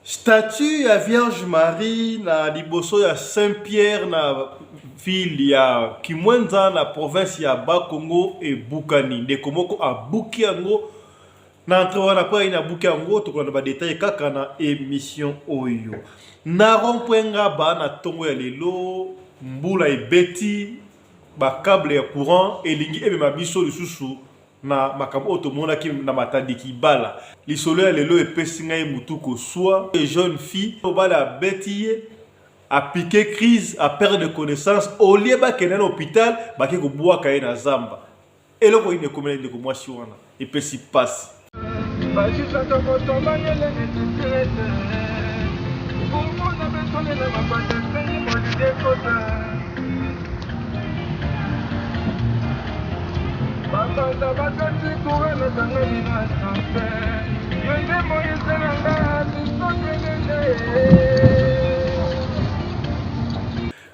Statue ya Vierge Marie na liboso ya Saint Pierre na ville ya Kimwenza na province ya Bas-Congo ebukani. Ndeko moko abuki yango na entre wana mpo ayini abuki yango, tokolanda ba detail kaka na emission oyo. Na rond-point Ngaba na tongo ya lelo mbula ebeti ba cable ya courant elingi emema biso lisusu na makambo oyo tomonaki na Matadi Kibala. Lisolo ya lelo epesi ngai mutu kosua. Jeune fille, mobali abeti ye, a pique crise, a perdre connaissance, au lieu bakende na hopital, bake kobwaka ye na zamba. Eloko nini ekomeli ndeko mwasi wana? Epesi pasi.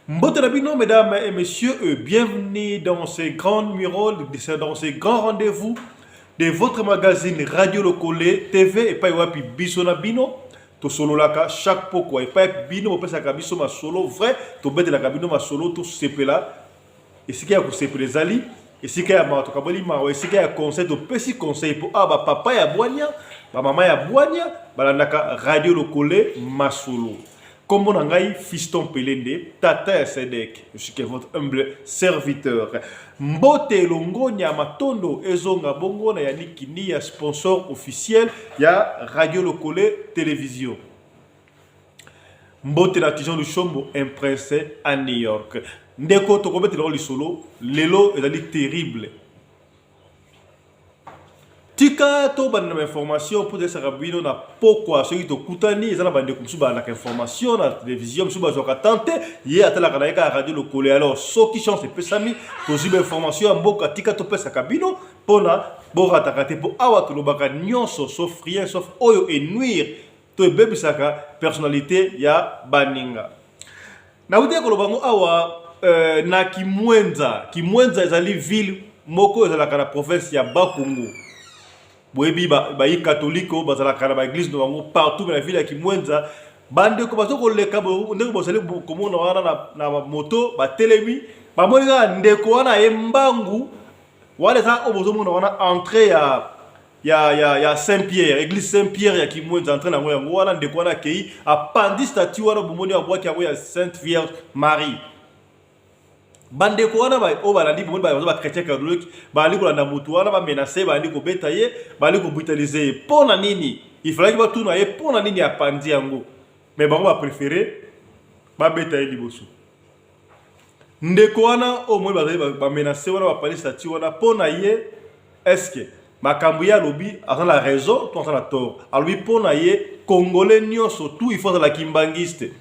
Mbote na bino, mesdames et messieurs, et bienvenue dans ce grand numéro, dans ce grand rendez-vous de votre magazine Radio Lokole TV epai wapi biso na bino tosololaka chaque pokwa, epai bino bopesaka biso masolo vrai, tobetelaka bino masolo tosepela. Esika ya kosepela ezali esika ya mawa, tokaboli mawa, esika ya conseil topesi conseil, mpo awa bapapa ya bwania, bamama ya bwania balandaka Radio Lokole masolo. Kombo na ngai Fiston Pelende, tata ya Sedek, je suis que votre humble serviteur. Mbote longonya matondo ezonga bongo na Yannick Kindia, sponsor officiel ya Radio Lokole Télévision. Mbote na Tijan Lushombo, un prince à New York. Ndeko tokobetela lisolo lelo ezali terrible. Tika tobanda na bainformation mpo toyesaka bino na pokwa soki tokutani. Eza na bandeko mosusu balandaka information na télévision, mosusu bazwaka temps te, ye atalaka na ye kaka Radio Lokole. Alors soki chance epesami tozwi bainformation ya mboka, tika topesaka bino mpona borataka te, mpo awa tolobaka nyonso sauf rien, sauf oyo enuire to ebebisaka personnalité ya baninga. Nauti koloba yango awa na Kimwenza. Kimwenza ezali ville moko ezalaka na province ya Bas-Congo. Boyebi bayi catholique oyo bazalaka na baeglise na bango partout, na ville ya Kimwenza bandeko bazo koleka ndenge bozali komona wana na moto batelemi, bamoni kaka ndeko wana aye mbangu wana, eza oyo bozomona wana entrée ya Saint Pierre, église Saint Pierre ya Kimwenza, entrée nango yango wana. Ndeko wana akei apandi statue wana, bomoni abwaki yango ya Sainte Vierge Marie. Bandeko wana oyo balandi, bomoni baza bachrétien catholique, bazali kolanda motu wana, bamenace, bazali kobeta ye, bazali kobrutalize ye. Mpo na nini? Ifalaki batuna ye mpo na nini apandi yango, mais bango bapréféré babeta ye liboso. Ndeko wana oyo moi bazali bamenace wana, bapandi statue wana, mpo na ye, est-ce makambo ye alobi aza na raison to aza na tort? Alobi mpo na ye congolais nyonso tout il faut azala kimbangiste,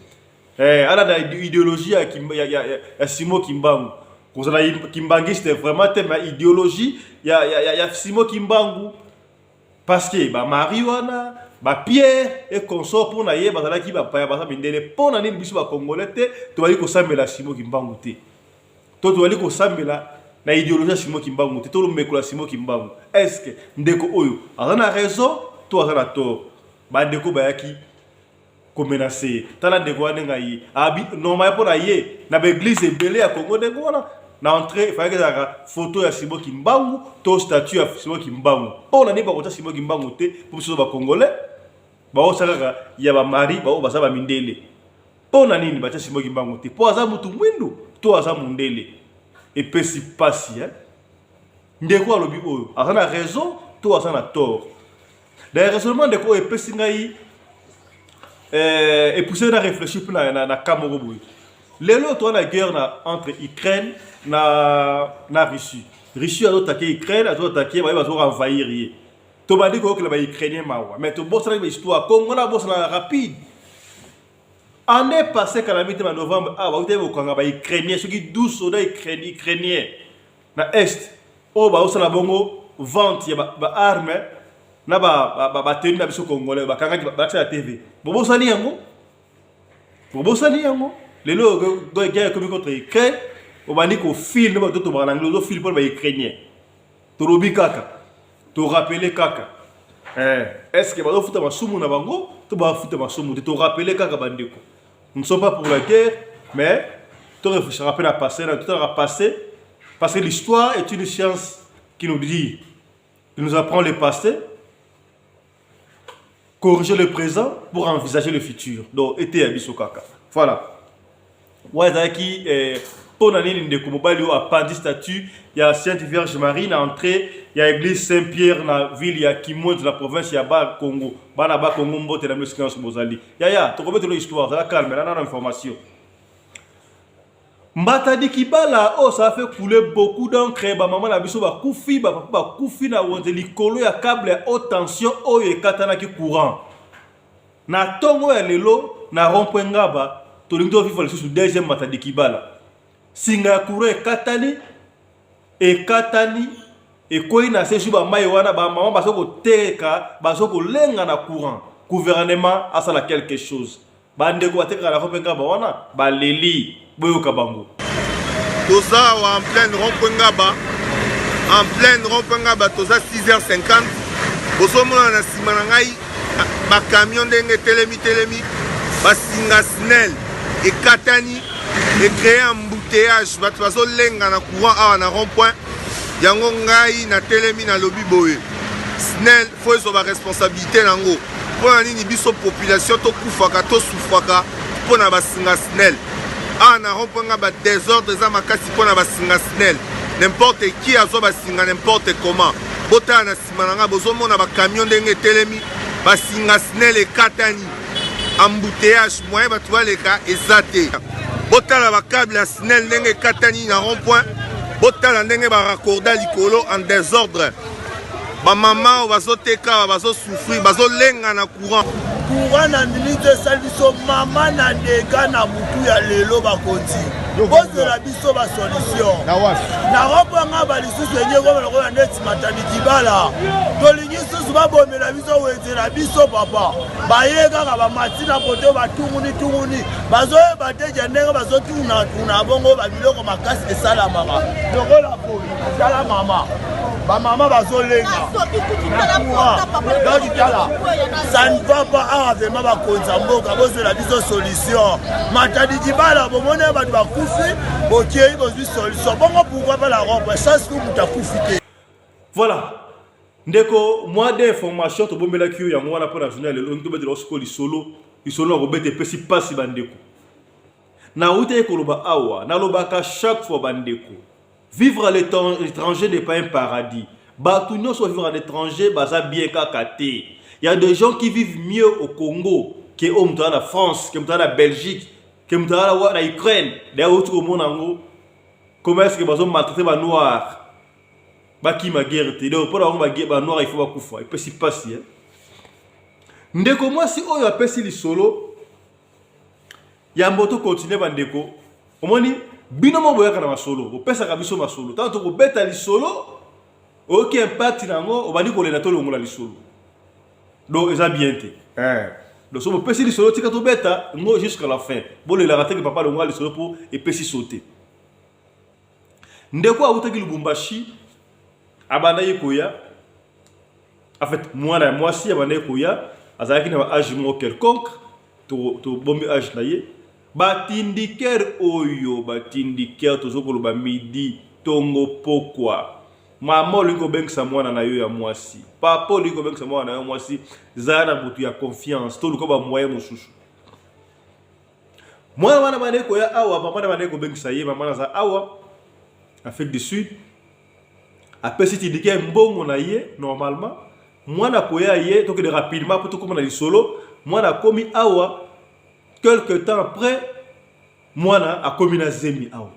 alanda idéologie ya Simon Kimbangu. Kozala kimbangiste vraiment te, mais idéologie ya Simon Kimbangu, parce que bamarie wana, bapierre et consort, mpo na ye bazalaki bapaya, baza mindele. Mpo na nini biso bacongolais te tobali kosambela Simon Kimbangu te, to tobali kosambela na idéologie ya Simon Kimbangu te, tolomekola Simon Kimbangu? Est ce que ndeko oyo aza na raison to aza na tort? Bandeko bayaki komenace ye. Tala ndeko wana ndenge aye abi normal. Mpo na ye, na baeglise ebele ya Congo, ndenge wana na entrée efalaki ezalaka photo ya Simon Kimbangu to statue ya Simon Kimbangu. Mpo na nini bakota Simon Kimbangu te? Mpo biso bacongolais baosala kaka ya bamarie bao baza bamindele. Mpo na nini batia Simon Kimbangu te? Mpo aza mutu mwindu to aza mundele? Epesi pasi, eh? Ndeko alobi oyo aza na raison to aza na tort? D'ailleurs, raisonnement ndeko oyo epesi ngai epousse na réfléchir mpe na cas moko boye. Lelo toza na guerre na entre Ukraine na Russie. Russie azoattaquer Ukraine, azoattaquer, baye bazoenvahir ye. Tobandi koyokela baukrainien mawa, mais tobosanaki bahistoire. Congo na bosana rapide. Année passée, kalami te, ba novembre awa, bautaki kokanga baukrainien soki 12 soda ukrainien na est oyo baosala bongo vente ya baarme na bateni na biso congolais. Bakangaki, balakisa ya TV. Bobosani yango, bobosani yango. Lelo guerre ekomi contre Ukraine, obandi kofile bato tobaka na anglais, ozofile mpona baukrainien. Tolobi kaka, torappeler kaka. Eh, est ce que bazofuta masumu na bango to bafuta masumu te? Torappeler kaka bandeko, nous ne sommes pas pour la guerre, mais toréfléchira mpe na passé na totalaka passé, parce que l'histoire est une science qui nous dit, qui nous apprend le passé, corriger le présent pour envisager le futur. Donc eteya biso kaka. Voilà, wana ezalaki mpo na nini ndeko mobali oyo apandi statue ya Sainte Vierge Marie na entrée ya église Saint Pierre na ville ya Kimwenza, na province ya Bas Congo. Bana Bas Congo, mbote na bino esika nyonso bozali. Yaya, tokobetelo histoire, zala calme na nano information. Matadi Kibala oyo, ça fait couler beaucoup d'encre. Bamama na biso bakufi, bapapa bakufi na wenze likolo ya câble ya haute tension oyo ekatanaki courant. Na ntongo ya lelo, na rond-point Ngaba, tolingi tovivre lisusu deuxième Matadi Kibala. Singa ya courant ekatani, ekatani, ekwei na se su bamai wana. Bamama baza koteka, baza kolenga na courant. Gouvernement asala quelque chose. Bandeko batekaka na rond-point Ngaba wana baleli, boyoka bango. Toza awa en pleine rond-point Ngaba, en pleine rond-point Ngaba. Toza 6h50. Bozomona na nsima na ngai bacamion ndenge etelemi telemi. Basinga SNEL ekatani, ecréer embouteillage, bato bazolenga na courant awa na rond point. Yango ngai natelemi, nalobi boye: SNEL faut ezwa baresponsabilité nango. Mpo na nini biso population tokufaka, tosufraka mpo na basinga SNEL? Awa na rond point nga, badésordre eza makasi mpo na basinga SNEL. N'importe qui azwa basinga n'importe comment. Botala na nsima na ngai, bozomona bacamion ndenge etelemi. Basinga SNEL ekatani, embouteillage, moyen bato baleka eza te. Botala bacâble ya SNEL ndenge ekatani na rond point. Botala ndenge baraccorder likolo en désordre. Bamama oyo bazoteka awa bazosouffrir, bazolenga na courant. Courant na minute esali biso mama na dega na butu ya lelo. Bakonzi, bozela biso basolution na rond-point Ngaba. Lisusu enye koma lokola neti Matadi Kibala. Tolingi susu babomela biso wenze na biso. Papa, baye kaka bamati na poto, batunguni tunguni, bazoyeba te ja ndenge bazotunatuna bongo. Babiloko makasi esalamaka lokola boye. Tala mama, bamama bazolenga na courant. Donc tala, ça ne va pas awa vraiment. Bakonzi ya mboka, bozwela biso solution. Matadi Kibala, bomoni bato bakufi, bokei bozwi solution bongo. Pourquoi pas la rond-point? Chance ku moto akufi te. Voilà ndeko, mwa de information tobombelaki yo yango wana mpo na journée ya lelo. Tobetela sikoyo lisolo. Lisolo na kobeta epesi mpasi. Bandeko, nauti koloba awa, nalobaka chaque fois, bandeko, vivre à l'étranger n'est pas un paradis. Bato nyonso vivre à l'étranger baza bien kaka te. Il y a des gens qui vivent mieux au Congo ke oyo moto aza na France, ke moto aza na Belgique, ke moto aza na Ukraine. D'ailleurs, outi komona yango, comment est ce que bazomaltraiter banoir bakima guerre te. Donc mpona bango, banoir il faut bakufa. Epesi mpasi. Ndeko mwasi oyo apesi lisolo yambo tocontinuer. Bandeko, omoni bino mo boyaka na masolo, bopesaka biso masolo. Ntango tokobeta lisolo, oyoki impact na yango, obandi kolela, tolongola lisolo. Donc eza bien te. Donc so bopesi lisolo, tika tobeta ngo jusqu'à la fin. Bolelaka teke papa alongola lisolo mpo epesi so te. Ndeko awutaki Lubumbashi, abandaki koya. En fait, mwana ya mwasi abandaki koya, azalaki na baâge moko quelconque, tobombi âge na ye. Batindikere oyo batindikere, toza koloba midi, ntongo, pokwa. Mama, olingi kobengisa mwana na yo ya mwasi, papa, olingi kobengisa mwana na yo mwasi, zala na motu ya confiance. Toluka bamoyen mosusu. Mwana wana bandeki koya awa, mama na bandeki kobengisa ye. Mama naza awa Afrique du Sud, apesi tindike mbongo na ye. Normalement mwana koya ye, tokende rapidement mpo tokóma na lisolo. Mwana akomi awa, quelque temps après mwana akomi na zemi awa.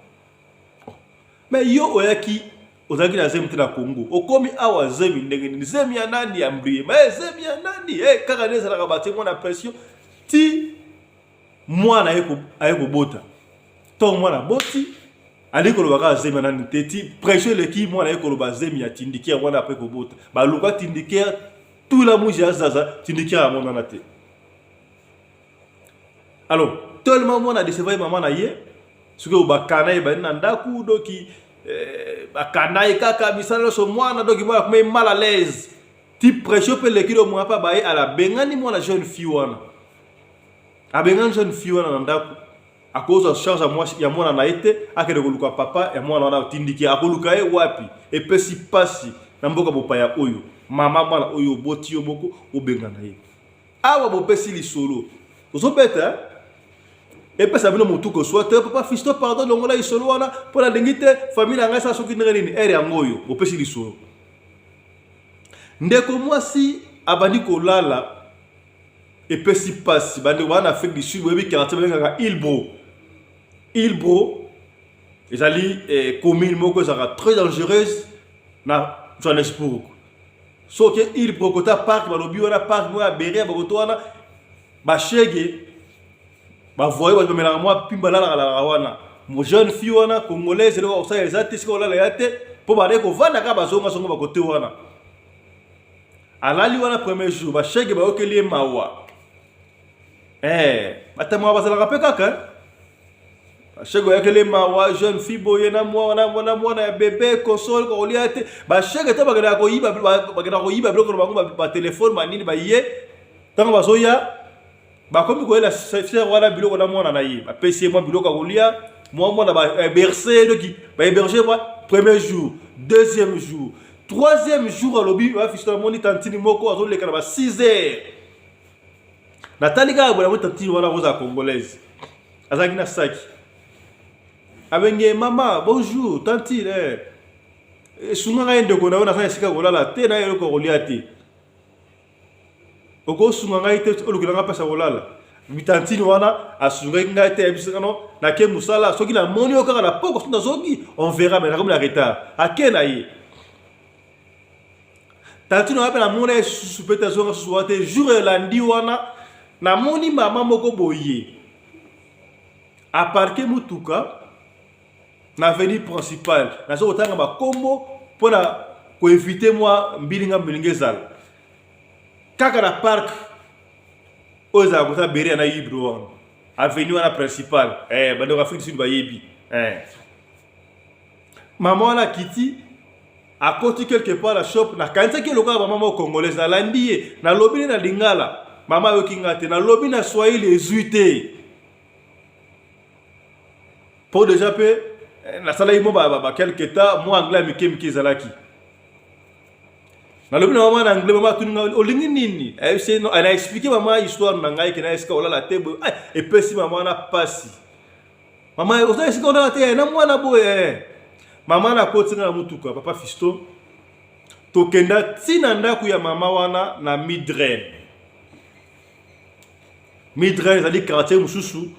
Mais yo oyaki, ozalaki na zemi te na Congo, okomi awa zemi ndenge nini? Zemi ya nani? Ya mbrie ma zemi ya nani? Hey, kaka nde ezalaka, batie mwana pression ti mwana aye kobota. Ntongo mwana aboti, alingi koloba kaka zemi ya nani te. Ti pression eleki, mwana aye koloba zemi ya tindikere wana. Apres kobota, baluka tindikere tula muji ya zaza, tindikere amonana te. Alors tellement mwana adécevoir mama na ye, soki bakana ye bani na ndako, doki bakanda ye kaka misala nyonso. Mwana, doki mwana akoma mal à l'aise. Ti pression mpe eleki do mwa mpe baye ala abengani mwana jeune fille wana. Abengani jeune fille wana na ndako. Akozwa charge ya mwasi ya mwana na ye te, akende koluka papa ya mwana wana atindiki akoluka ye wapi? Epesi pasi na mboka bopaya oyo. Mama mwana oyo oboti yo moko obengana ye. Awa bopesi lisolo. Ozobeta eh? Epesa bino motu koswa te papa Fiston pardon longola lisolo wana mpo nalingi te famille na ngai sala soki ndenge nini ere yango oyo bopesi lisolo. Ndeko mwasi abandi kolala epesi pasi bandeko baa na Afrique du Sud boyebi quartier babengaka Ilbro. Ilbro ezali eh, commune moko ezalaka très dangereuse na Johannesburg. Soki Ilbro kota parc balobi wana parc moko ya Beria bakoto wana bashege bavoye bato bamelaka mwa pimba lalaka wana mo jeune fille wana congolaise eloko akosala eza te sika kolala ya te mpo bandaki kovanda kaka bazonga zonga bakote wana alali wana premier jour bashege bayokeli ye mawa eh, batamaka bazalaka mpe kaka bashege bayokeli ye mawa jeune fille boye na mwana na mwana ya bebe console kolia te bashege to bakendaka koyiba bakendaka koyiba biloko na bango batelefone banini baye ntango bazoya bakomi koyela sœur wana biloko na mwana na ye bapesi ye mwa biloko ya kolia mwa mwana bahéberge doki bahéberge mwa premier jour deuxième jour troisième jour alobi bafisito namoni tantine moko azoleka na ba 6 heures natali kaka boye namoni tantine wana akozala congolaise azalaki na saki abenge mama bonjour tantine eh. Esunga ngai ndeko na yo naza na esika kolala te na eloko ya kolia te okosunga ngai te olukela ngai mpasi ya kolala mitantine wana asungaki ngai te ayebisi nga no nake mosala soki namoni yo kaka na poko soki nazongi on verra mais nakomi na retard ake na ye tantine wana mpe namona ye susu mpe te azonga susu wana te jour elandi wana namoni mama moko boye aparke motuka na avenue principale nazo kotanga bakombo mpo na koevite mwa mbilinga mbilinga ezala kaka na parc oyo ezala kota beria na ibro wana avenue wana principale eh, bandeko afrique du sud bayebi eh. Mama wana akiti akoti quelque part na shop nakanisaki lokola mama moko congolaise nalandi ye nalobi ne na lingala mama ayoki nga te nalobi na swahili ezwi te mpo deja mpe eh, nasalaki mwa ba quelque temps mwa anglais ya mike mike ezalaki nalobi na mama na anglais mama atuni ngai olingi nini ayebisi na explike mama histoire na ngai ke na esika olala te boye epesi mama wana mpasi mama oza esika olala te na mwana boye eh. mama nakoti nga na motuka papa Fiston tokenda ntina ndako ya mama wana na Midrand. Midrand ezali quartier mosusu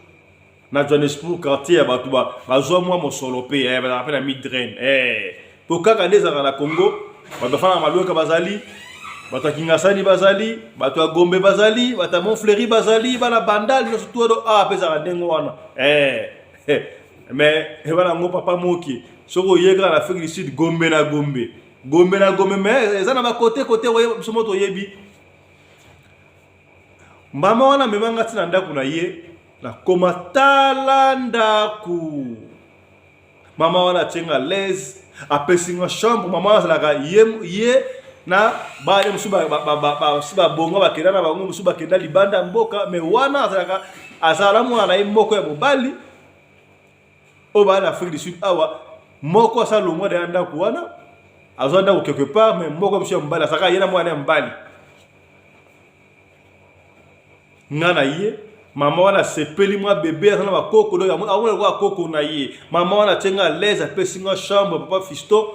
na Johannesburg, quartier ya bato bazwa mwa mosolo mpe eh, bazalaka mpe na Midrand eh. Po kaka nde ezalaka na Congo, bato bafandaka Malueka bazali, bato ya Kingasani bazali, bato ya Gombe bazali, bato ya Montfleury bazali, bana Bandal nyonso tu wana awa mpe ezalaka ndenge wana eh. Mais bana yango papa moki soki oye kaka na Afrique du Sud, Gombe na Gombe, Gombe na Gombe, mais eza na bakote kote biso moto oyebi. Mama wana amema nga ti na ndako na ye, nakoma tala ndako. Mama wana atie nga l'aise, apesi nga chambre. Mama wana azalaka ye, ye na bana mosusu basi babonga bakenda na bango mosusu bakenda libanda ya mboka, mais wana azalaka azala mwana na ye moko ya mobali oyo baa na Afrique du Sud awa, moko asa longwa deya ndako wana azwa ndako quelque part, mais moko mosusu ya mobali azalaka ye na mwana ya mobali nga na ye. Mama wana asepeli mwa bebe aza na bakoko donc amona lokola koko na ye. Mama wana atie nga l'aise, apesi nga chambre. Papa Fiston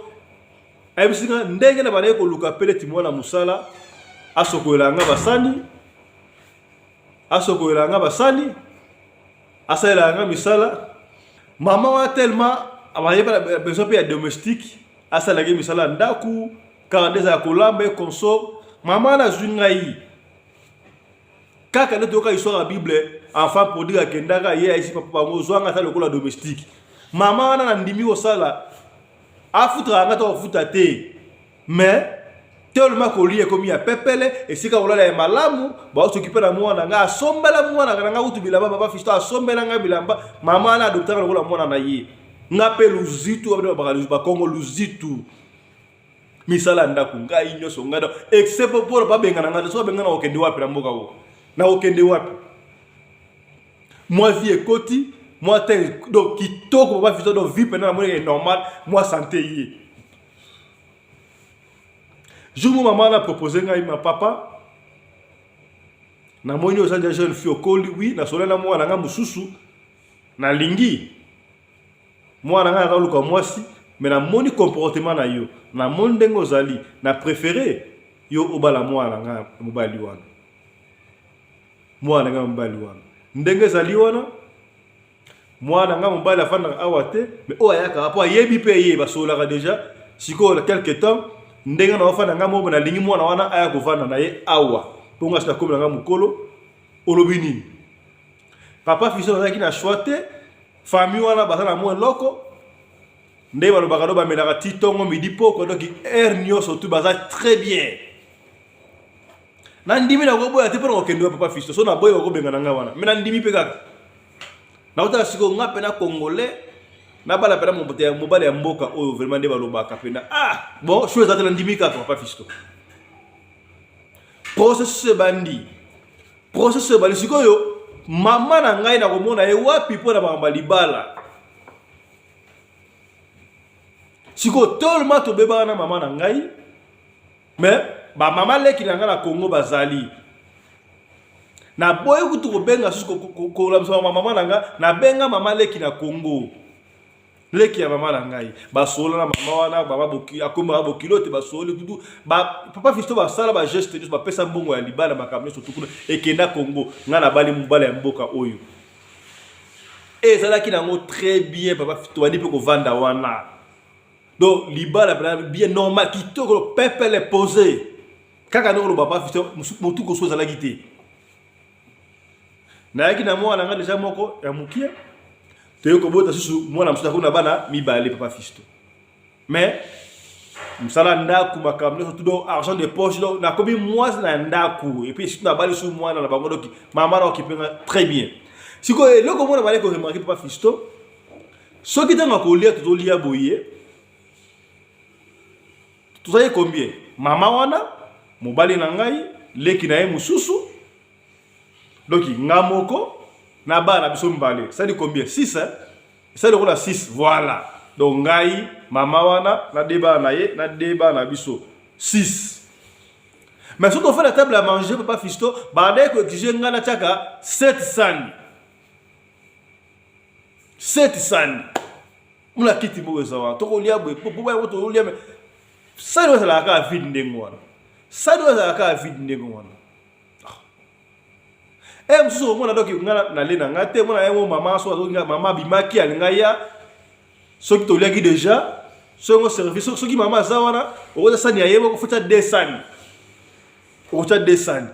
ayebisi nga ndenge na bandaki koluka mpe neti mwana mosala asokolela nga basani, asokolela nga basani, asalelaka nga misala. Mama wana tellement abayeba besoin mpe ya domestique asalelaki misala ya ndako kaka nde ezala kolamba e consort. Mama wana azwi ngai kaka nde toyoka histoire ya Bible, enfant prodigue akendaka ye ayesi papa bango ozwanga ata lokola domestique. Mama wana nandimi kosala, afutaka nga to afuta te, mais tellement kolia ekomi ya pepele, esika kolala ya malamu, baosokipe na mwana nga, asombela mwana na nga kutu bilamba. Papa Fiston asombela nga bilamba. Mama wana adoptaka lokola mwana na ye nga mpe luzitu bakongo luzitu. Misala ya ndako ngai nyonso ngai, except mpo babengana ngai. Soki babengana, okende wapi na mboka oyo? Na okende wapi? Mwa vie ekoti mwa te, donc kitoko, papa Fiston. Donc vie mpena namoni normal, mwa santé ye. Jour mo mama na propose ngai: "Ma papa, namoni oza déjà jeune fille, okoli. Oui, nasola na mwana na ngai mosusu, nalingi mwana ngai akaluka mwasi, mais namoni comportement na yo, namoni ndenge ozali, na préféré yo obala mwana na ngai mobali wana. Mwana na ngai mobali wana, ndenge ezali wana, mwana ngai mobali afandaka awa te, mais oyo ayaka mpo ayebi mpe ye, basololaka déjà. Sikoyo quelque temps, ndenge na ofanda ngai moko, nalingi mwana wana aya kovanda na ye awa, mpo ngai nakomi na ngai mokolo. Olobi nini, papa Fiston?" Azalaki na choix te. Famille wana baza na mwa eloko nde balobaka do, bamelaka ti ntongo, midi, poko, donc heure nyonso tu baza très bien. Nandimi, nakoboya te mpona kokende wa papa Fiston. So naboyi, bakobenga na ngai wana, mais nandimi mpe kaka. Nakotala sikoyo nga mpena Congolais, nabala mpena mobali ya mboka oyo, vraiment nde balobaka mpena. Ah bon, choix eza te, nandimi kaka, papa Fiston. Processus ebandi, processus ebandi. Sikoyo mama na ngai nakomona ye wapi mpo na makambo ya libala? Sikoyo tolema, tobebaka na mama na ngai, mais bamama leki na ngai na Congo bazali. Naboyi kutu kobenga susu, kolamisa mama na ngai. Nabenga mama leki na Congo, leki ya mama na ngai. Basolola na mama wana, mama akomaka bokilo te. Basololi tutu, papa Fiston, basala bageste nyonso, bapesa mbongo ya libala, makambo nyonso tukuna ekenda Congo. Ngai nabali mobala ya mboka oyo, ezalaki nango très bien, papa Fiston. Bandi mpe kovanda wana, donc libala bien normal, kitoko, pepele, posé, kaka ndenge oloba, papa Fiston. Motu koso ezalaki te. Nayaki na mwana na ngai déjà moko ya mokie, toyei kobota susu mwana mosusu, akomi na bana mibale, papa Fiston. Mais mosala ndako, makambo nyonso tu, donc argent de poche, donc nakomi mwasi na ndako. Et puis surtout nabali su mwana na bango, donc mama na okipenga très bien. Sikoyo eloko mona bale koremarquer, papa Fiston, soki ntango akolia, tozolia boye, tozali combien? Mama wana, mobali na ngai, leki na ye mosusu, donc nga moko na bana na biso mibale, esali combien? 6, esali lokola 6, voilà. Donc ngai, mama wana na de bana na ye, na de bana na biso, 6. Mais soki tofai na table ya manger, papa Fiston, bandaki koexiger ngai natiaka 7 sani, 7 sani. Mona kiti moko eza wana, tokolia boye, po yango tokolia, mais sani oyo ezalaka kaka vide ndenge wana, sani oyo ezalaka kaka vide ndenge wana. E mosusu omona, donc nga nale na ngai te, mona yango mama so azolinga, mama abimaki, alinga ya soki toliaki déjà, soki yango service, soki mama aza wana, okotia sani ya ye moko, faut tia deux sani, okotia deux sani.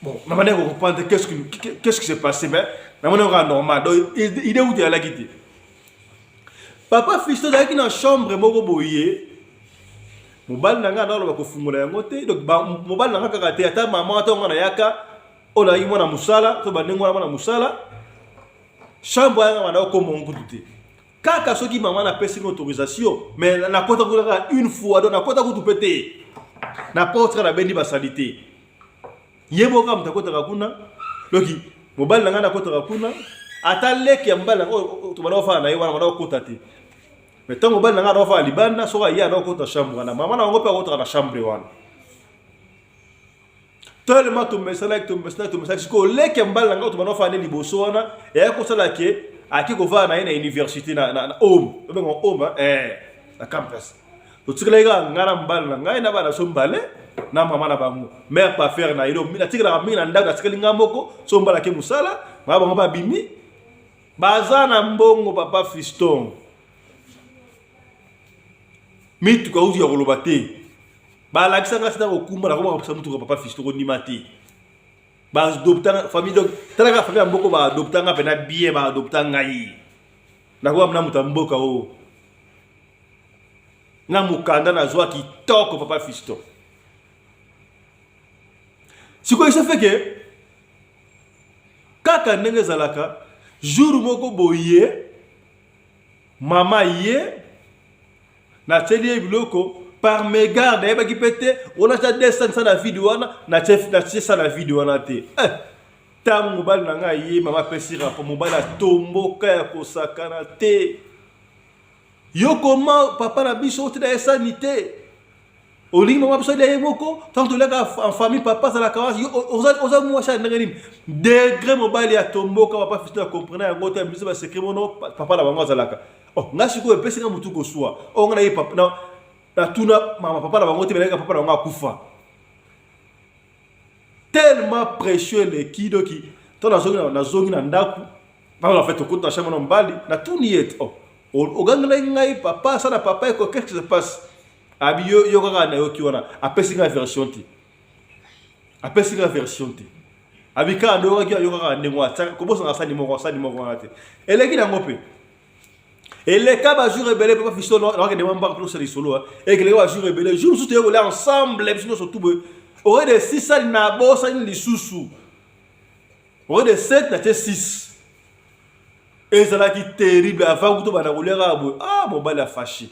Bon, na bandaki kocomprendre qu'est-ce qui s'est passé, mais namoni yango kaka normal. Donc idée wuti ezalaki te, papa Fiston. Ozalaki na chambre moko boye, mobali na ngai analoba kofungola yango te. Donc mobali na ngai kaka te, ata mama, ata ngo nayaka oyo nayaki mwana mosala to bandenge wana, mwana mosala, chambre yanga banda okoma nkutu te, kaka soki mama napesi nga autorisation. Mais nakota kutu kaka une fois, donc nakota kutu mpe te na porte, kaka nabendi basali te. Ye moko kaka moto akotaka kuna. Donc mobali na ngai nakotaka kuna, ata leki ya mobali na ngai tobanda kofala na ye wana banda kokota te. Mais ntango mobali na ngai anda kofala libanda, soki aye, anda kokota chambre wana, mama na bango mpe akotaka na chambre wana. Tellement tomesanaki, tomesanaki, tomesanaki. Sikoyo leki ya mobali na ngai tobanda kofala nde liboso wana, eya kosala ke aki kovanda na ye na université, na home, obenga home, na campus. Totikalaki kaka ngai na mobali na ngai na bana so mibale na mama na bango, mare parfaire na ye. Donc natikalaka mingi na ndako, natikali ngai moko. So mobali ake mosala, mama bango babimi, baza na mbongo, papa Fiston, mituka uti ya koloba te. Balakisa nga sina kokumba, nakoma kopesa mutuka, papa Fiston, kondima te. Baadoptanga famille, donc talaka famille ya mboko, baadoptanga mpena bien, baadopta ngai, nakoma na moto ya mboka oyo na mokanda nazwa kitoko, papa Fiston. Sikoyo se fait que kaka ndenge ezalaka, jour moko boye, mama ye natieli ye biloko. Par mégarde, nayebaki mpe te wana tia 200 na vide wana, natie sa na vide wana te. Eh, ntango mobali na ngai ye mama apesi rapport, mobali atomboka ya kosakana te. Yo koma papa na biso otina ye sani te, olingi mama biso alia ye moko. Ntango toliaka en famille, papa azalaka wana. Oza mwasi ya ndenge nini? Degré mobali atomboka, papa Fiston acomprendre yango te. Biso basecret mono papa na bango azalaka. Oh, nga sikoyo epesi nga motu koswa. Oyo nga na ye papa natuna mama papa na bango te, belaka papa na bango akufa. Tellement pression eleki, doki to nazongi na ndako. Papa, en fait, tokota na chambre na mobali, natuni ye te: oh, ogangelaki ngai papa, asala papa eko, qu'est-ce qui se passe? Abi yo, yo kaka nayoki wana. Apesi ngai version te, apesi ngai version te. Abi kaka nde oyokaki yo kaka ndenge wana. Kobosana sani moko, sani moko wana te. Eleki nango mpe eleka bajour ebele. Papa Fiston, nakokende mwa mbaka mpe lisolo. Ekeleka bajour ebele. Jour mosusu toye kolia ensemble biso nyonso tu boye. Oye de 6 sali na bosani lisusu, oye de 7 na tie 6. Ezalaki terrible. Avant kuto banda kolia kaka boye, ah, mobali afâché,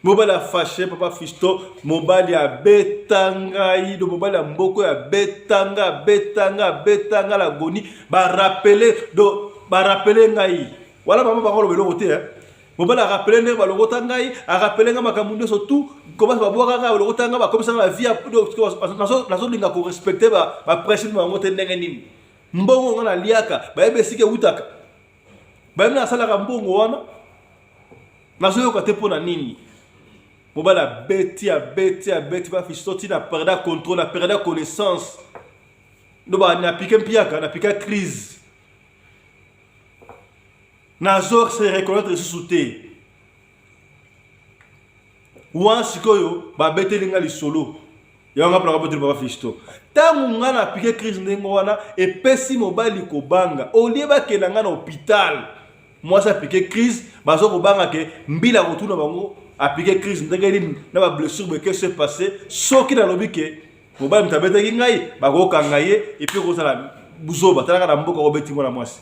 mobali afâché. Papa Fiston, mobali abeta ngai do, mobali ya mboko oyo abeta ngai, abeta ngai, abeta ngai lagoni. Barappeler do, barappeler ngai wana. Mama bango aloba eloko te. Mobali arappeler ndenge balokota ngai, arappeler ngai makambo nyonso tu komasa babwaka ngai, balokota ngai, bakomisa ngai na vie. Nazolinga korespecter baprincipe bango te. Ndenge nini mbongo nga naliaka, bayebi esika ewutaka, bayebi nasalaka mbongo wana, nazoyoka te mpo na nini? Mobali abeti, abeti, abeti bafisto ntina perdre contrôle, na perdre connaissance. Ndo napike mpiaka, napika crise, nazo se reconnaître lisusu te. Wana sikoyo babeteli nga lisolo yango, nga mpona babeteli papa Fiston. Ntango nga napike crise ndenge wana, epesi mobali kobanga. Olie bakenda nga na hôpital, mwasi apike crise, baza kobanga ke mbila kotuna bango apike crise ndenge nini na bablessure boye, qu'est-ce passé. Soki nalobi ke mobali moto abetaki ngai, bakokanga ye et puis kozala buzoba. Talaka na mboka, kobeti mwana mwasi.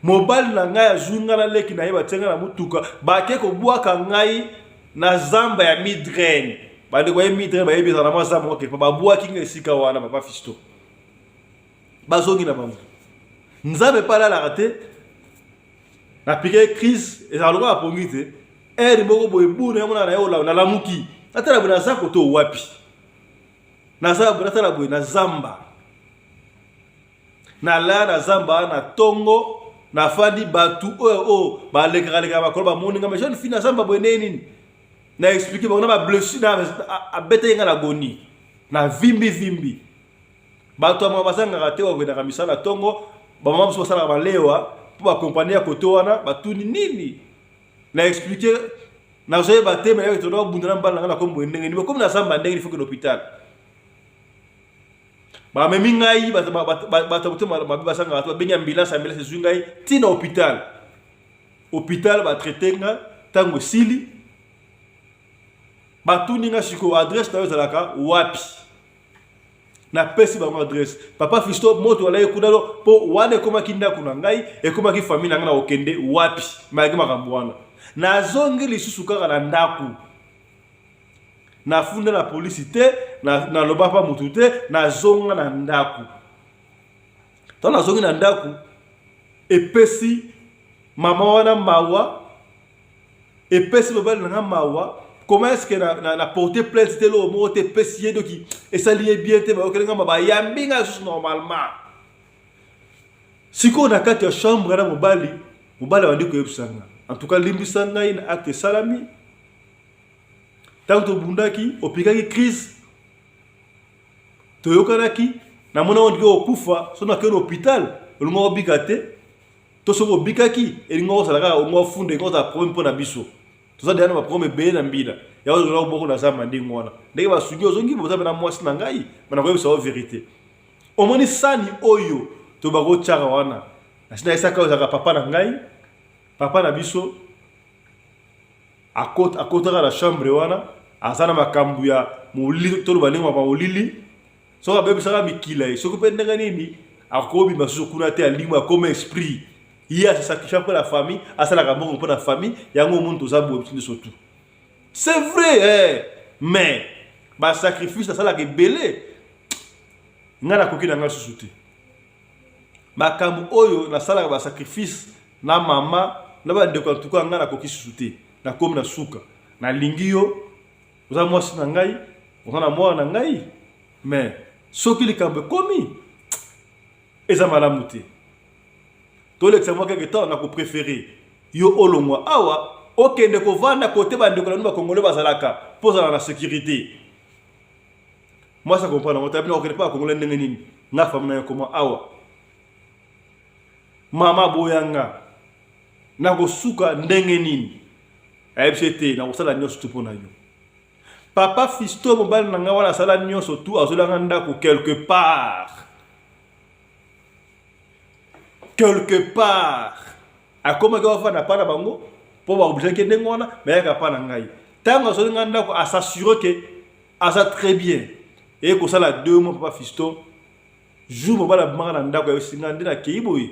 Mobali na ngai azwi ngai na leki na ye, batie ngai na motuka, bake kobwaka ngai na zamba ya Midrain. Bandeko baye Midrain bayebi, ezala na mwa zamba moko kepa. Babwaki ngai esika wana, papa Fiston, bazongi na bango. Nzambe mpe alalaka te. Napike crise, ezala lokola apongi te. Ere moko boye buna yango na ye, nalamuki, natala boye, naza koto wapi? Naza boye, natala boye na zamba. Nalaya na zamba na ntongo, nafandi. Bato oyo oyo balekaka lekaka bakolo bamoni nga: mais jeune fille na zamba boye ndenge nini? Na expliquer bango na bablessure, abetaki nga na goni na vimbi vimbi. Bato ya mama bazangaka te, bakendaka misala ntongo. Bamama mosusu basalaka balewa mpo bakompani ya kote wana. Batuni nini, na expliquer, nazoyeba te. Me toda bunda na mbala na nga, nakomi boye ndenge nini? Bokomi na zamba ndenge nini? Faut kende hôpital. Bamemi ngai, bato motema mabe basangaka te. Babengi ambulance, ambulance ezwi ngai ntina hôpital. Hôpital batraiter nga. Ntango esili, batuni nga: sikoyo adresse na yo ezalaka wapi? Napesi bango adresse. Papa Fiston, moto alaki kuna mpo wana ekomaki ndako na ngai, ekomaki famille na ngai. Na kokende wapi mayaki makambo wana? Nazongi lisusu kaka na ndako. Nafunda na polisi te, naloba mpa motu te. Nazonga na ndako. Ntango nazongi na ndako, epesi mama wana mawa, epesi mobali na nga mawa. Comment est-ce que na porter plainte te, eloko moko te? Epesi ye doki, esali ye bien te. Bayokeli nga ma, bayambi nga lisusu normalement. Sikoyo na kati ya chambre na mobali, mobali abandi koyebisa nga: en tout cas, limbisa ngai na acte esalami ntango tobundaki, opikaki crise, toyokanaki, namona ondiki okufa. So nakei na hôpital, olinga obika te, to soki obikaki, elinga kozala kaka olinga ofunda, elinga kozala problème mpo na biso. Toza deya na baproblème ebele na mbila yango. Ozala moko na zamba ndenge wana, ndenge basungi, ozongi boza mpe na mwasi na ngai. Bana koyebisa yo vérité, omoni sani oyo to bakotiaka wana, nasi nayesaka ozalaka papa na ngai, papa na biso akotaka na chambre wana, aza na makambo ya molili, toloba ndenge makambo molili. Soki abebisaka mikila ye, soki mpe ndenge nini, akobima susu kuna te. Alimo akoma esprit, ye asacrifier mpo na famille, asalaka mbongo mpo na famille. Yango omoni toza boye biso nyonso tu. C'est vrai eh, mais ba sacrifice nasalaka ebele, ngai nakoki na ngai susu te. Makambo oyo nasalaka ba sacrifice na mama na bandeko, en tout cas ngai nakoki susu te, nakomi na suka. Nalingi yo, oza mwasi na ngai, oza na mwana na ngai, mais soki likambo ekomi eza malamu te, tolekisa mwa quelque temps. Nakopréférer yo olongwa awa, okende kovanda kote bandeko na bino bakongole bazalaka, mpo ozala na sécurité. Mwasi acomprendre yango te. Okende mpo bakongole ndenge nini? Nga famille na yo koma awa, mama boyanga, nakosuka ndenge nini? Ayebisi ete nakosala nyonso tu mpo na yo. Papa Fisto, mobali na ngai wana, asala nyonso tu, azolanga ndako quelque part, quelque part akomaki wafanda pa na bango mpo baobligeaki ndenge wana bayaka pa na ngai. Ntango azolinga ndako, as'assurer que aza très bien. Eye kosala 2 mois, papa Fisto, jour mobali abimaka na ndako, ayebisi ngai nde nakei boye,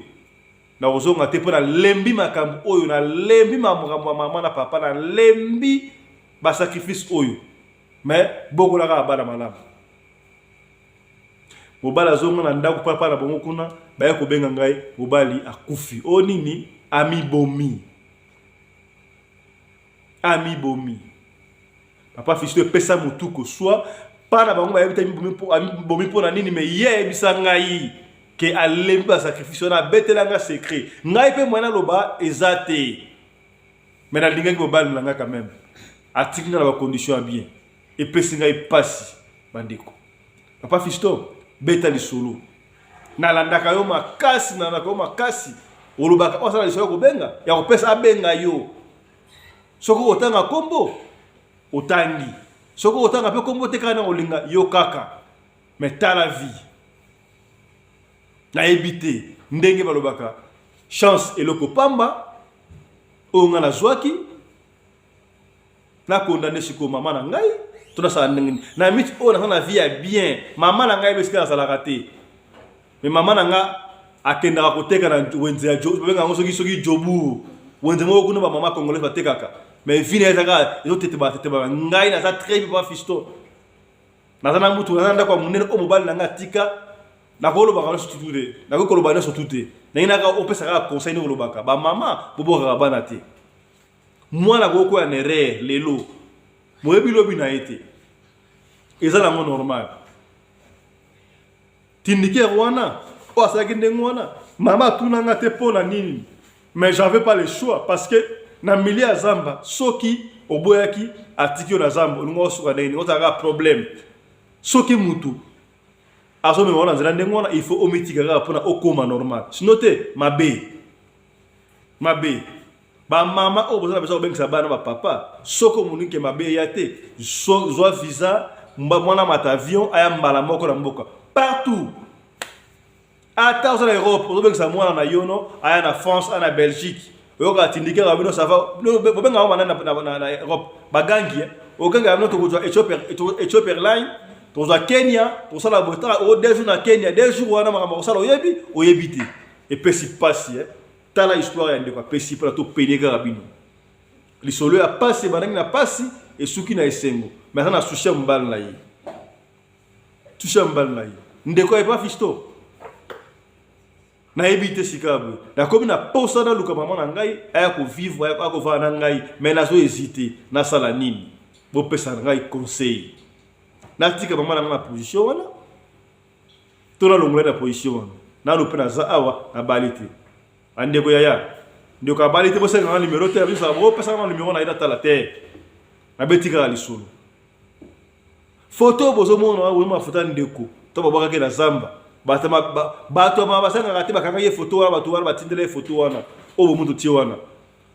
nakozonga te mpo nalembi makambo oyo, nalembi makambo ya mama na papa, nalembi basacrifice oyo, mais bokolaka bana malamu. Mobali azonga na ndako, papa na bango kuna baye kobenga ngai, mobali akufi. Oyo nini? Amibomi, amibomi. Papa Fisto, epesa motu koswa mpa na bango, bayebi te amibomi mpo na nini, mais ye ayebisa ngai que alembi basacrifice wana, abetela nga secret. Ngai mpe mwana aloba eza te, mais nalingaki mobali na ngai quand même, atiki nga na bacondition ya bien. Epesi ngai mpasi, bandeko. Papa Fisto, beta lisolo, nalandaka yo makasi, nalandaka yo makasi. Olobaka oyo asala lisolo ya kobenga, ya kopesa, abenga yo. Soki otanga nkombo, otangi. Soki otanga mpe nkombo te, kaka na kolinga yo kaka. Mais tala vie, nayebi te ndenge balobaka chance eloko pamba oyo ngai nazwaki. Nakondane sikoyo mama na ngai to nasala ndenge nini na miti oyo naza na vie ya bien? Mama na ngai yebi esika nazalaka te, mais mama na nga akendaka koteka na wenze ya babenga yango soki Jobourg, wenze moko kuna bamama congolais batekaka. Mais vie na ye ezaka ezoteteba teteba. Ngai naza très bien, papa Fiston, naza na mutu, naza na ndako ya monene oyo mobali na ngai atika. Nakolobaka nyonso tutu te, nakoki koloba nyonso tu te. Ndenge naka opesa kaka conseil, ndenge olobaka bamama bobokaka bana te. Mwana akokoya na erreur lelo, boyebi lobi na ye te, eza nango normal. Tindikere wana oyo asalaki ndenge wana, mama atunanga te mpo na nini, mais j'avais pas le choix, parce que na milieu ya zamba, soki oboyaki, atiki yo na zamba, olingi osuka ndenge nini? Ozalaka problème. Soki mutu azomema wana nzela ndenge wana, il faut omitika kaka mpona okóma normal, sinon te mabe mabe. Bamama oyo boza na besoin kobengisa bana bapapa, soki omoni que mabe eya te, zwa visa, mwana mata avion, aya mbala moko na mboka. Partout, ata oza na Europe, ozobengisa mwana na yo no aya na France, aya na Belgique, oyokaka tindikaka bino, ça va, bobengaka banani na Europe, bagangi okangaka bino, tokozwa Ethiopia Airline, tokozwa Kenya, tokosala boye. O 2 jours na Kenya, 2 jours wana makambo kosala oyebi, oyebi te, epesi mpasi. Tala histoire ya ndeko apesi mpona topene kaka bino. Lisolo ya pasi ebandaki na pasi, esuki na esengo, mais aza na souci ya mobali na ye, souci ya mobali na ye. Ndeko ya epa Fisto, nayebi te sika boye, nakomi na posa naluka mama na ngai aya kovivre, aya kovanda na ngai, mais nazo hésite, nasala nini? Bopesa na ngai conseil. Natika mama na ngai na position wana to nalongola na position wana? Nano mpe naza awa, nabali te. Bandeko, yaya, ndeko abali te, bosenganga numero te, bopesanga na numero na ye natala te. Nabeti kaka lisolo. Foto bozomona wana, bozomona foto ya ndeko to babwakaki na zamba. Bato basangaka te, bakangaki ye foto wana, bato wana batindela ye foto wana oyo bomoni totie wana.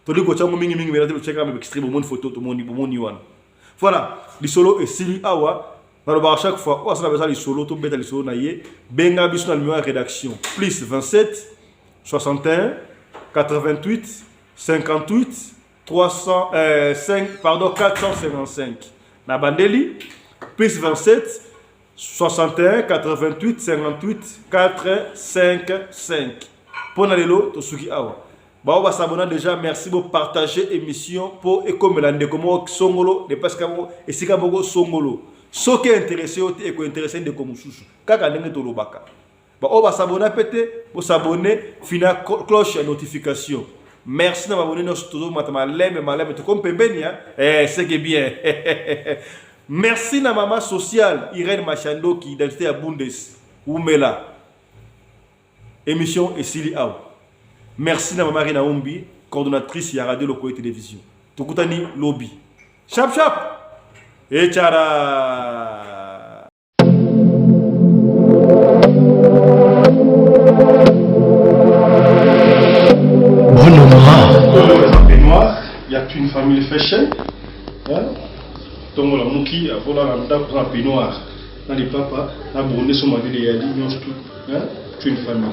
Tolingi kotia yango mingimingi mena te, totiaka extrait. Bomoni foto, tomoni, bomoni wana. Voilà, lisolo esili awa. Nalobaka chaque fois, oyo asala beza lisolo, tobeta lisolo na ye, benga biso na numéro ya rédaction: plus 27 61 88 58 300, 5, pardon, 455. Na bandeli: plus 27 61 88 58 4 5 5. Mpo na lelo tosuki awa. Baoyo ba s'abonna dejà merci bo partager emission po ekomela ndeko moko songolo de pasika moko esika moko songolo. Soki interesse yo te eko interesse ndeko mosusu kaka ndenge tolobaka. Ba oyo ba s'abonna pe te bo s'abonner fina cloche ya notification. Merci na ba abonne nyonso tozomata malembe malembe tokomi pembeni hein? Eh, c'est que bien. Merci na mama sociale Irène Machandoki identité ya Bundes. Wumela. Emission esili awa. Merci na mama Rina Umbi, coordonnatrice ya Radio Lokole Télévision. Tokutani lobi. Chap chap. Echara. Bruno Oyo peignoir ya Twin Family Fashion. Hein? Tongo la muki afola na ndako na peignoir na lipapa na burne so malili ya li nyonso tout. Hein? Twin Family.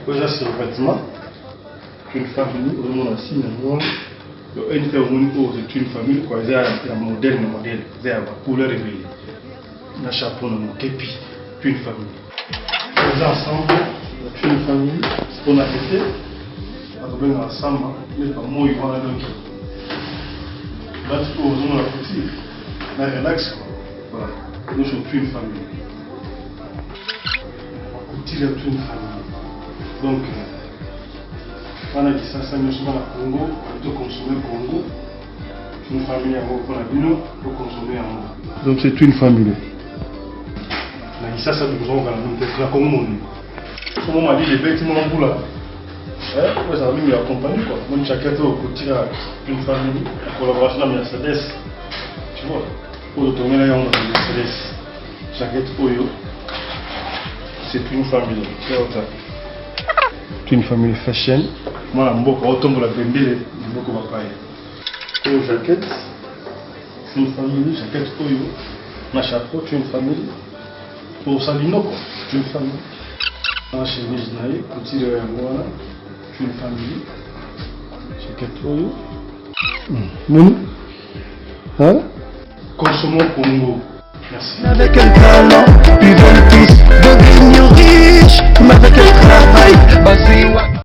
Oyo eza survêtement Twin Family ozomona signe yango wana. Yo NT omoni oyo c'est Twin Family quoi eza ya modèle na modèle eza ya ba couleur ebele. Na chapeau na ngo kepi Twin Family. Eza ensemble ya Twin Family mpona ete bakobenga ensemble neti ba moi wana donc bati oyo ozomona couture na relax quoi. Voilà, nyonso Twin Family. Couture ya Twin Family. Donc bana Kisasa nyonso bana Congo to consommer Congo Twin Family yango mpona bino to consommer yango. Donc c'est Twin Family. Na Kisasa tokozonga na bino te na Congo mobimba. Somo malili ebeti mwa mbula oyo ezala mingi ya compagnie quoi. Moni jaquette oyo couture ya Twin Family en collaboration na Mercedes. Tu vois? Oyo totongela yango na Mercedes. Jaquette oyo c'est une famille. Twin Family Fashion. Mwana mboka otombola bendele na mboka bapaya. Oyo jaquette Twin Family, jaquette oyo na chapeau Twin Family. Osali noko Twin Family. Na chemise na ye couture yango wana Twin Family. Jaquette oyo. Moni? Hein? Consommons Congo. Merci. Avec un talent, tu veux